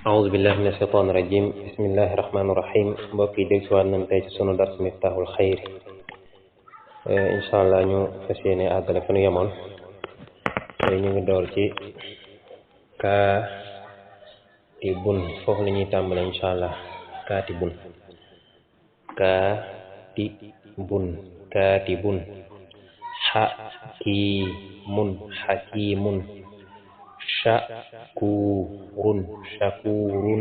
أعوذ بالله من الشيطان الرجيم بسم الله الرحمن الرحيم mbokk yi dégg si waat nañ tey ci sunu dars Miftahul Xayr incha allah ñu fas yéene àggale fa nu yemoon tey ñu ngi door ci kaatibun foofu la ñuy tàmbale incha allah kaatibun kaatibun xakimun shakurun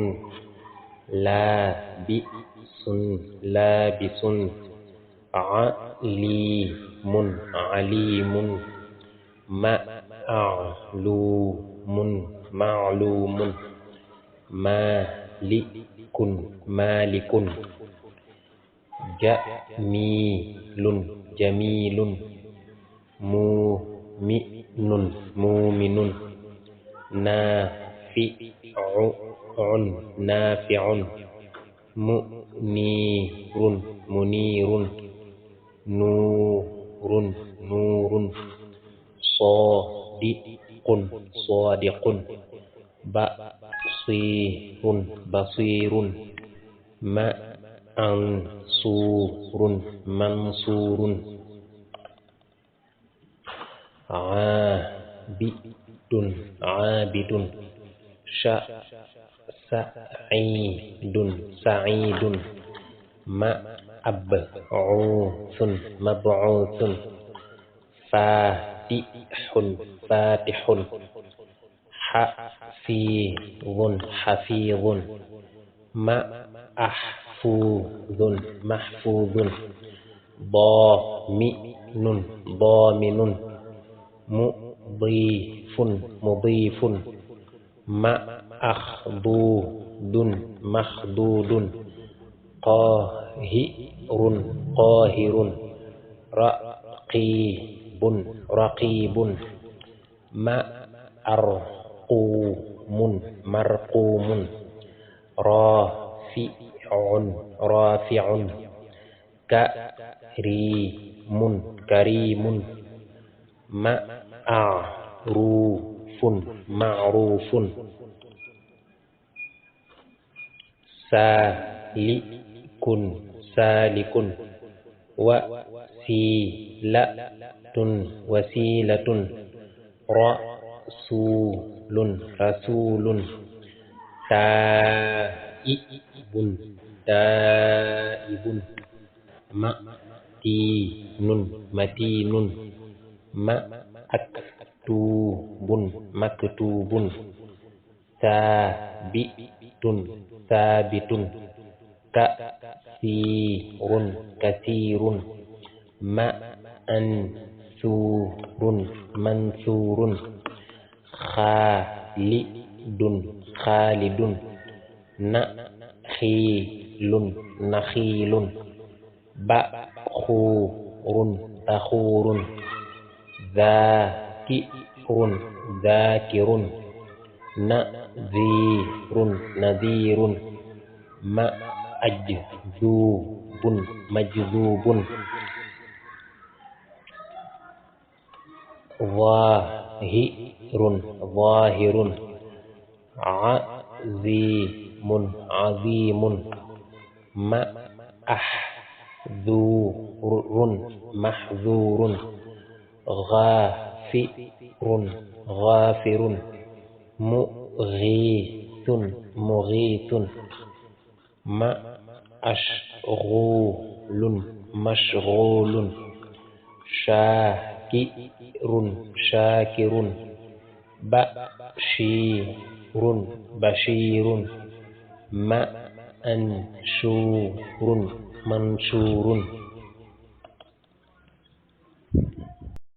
laabisun alimun ma'lumun malikun jamilun muminun nafi'un munirun nurun sadiqun basirun mansurun abidun sa'idun mab'uthun fatihun hafizun mahfuzun daminun mudifun makhdudun qahirun raqibun marqumun rafi'un karimun ma'rufun salikun wasilatun rasulun taibun matinun maktubun sabitun kathirun mansurun khalidun nakhilun bakhurun zakirun nadhirun majzubun zahirun azimun mahzurun ghafirun mughithun mashghulun shakirun bashirun manshurun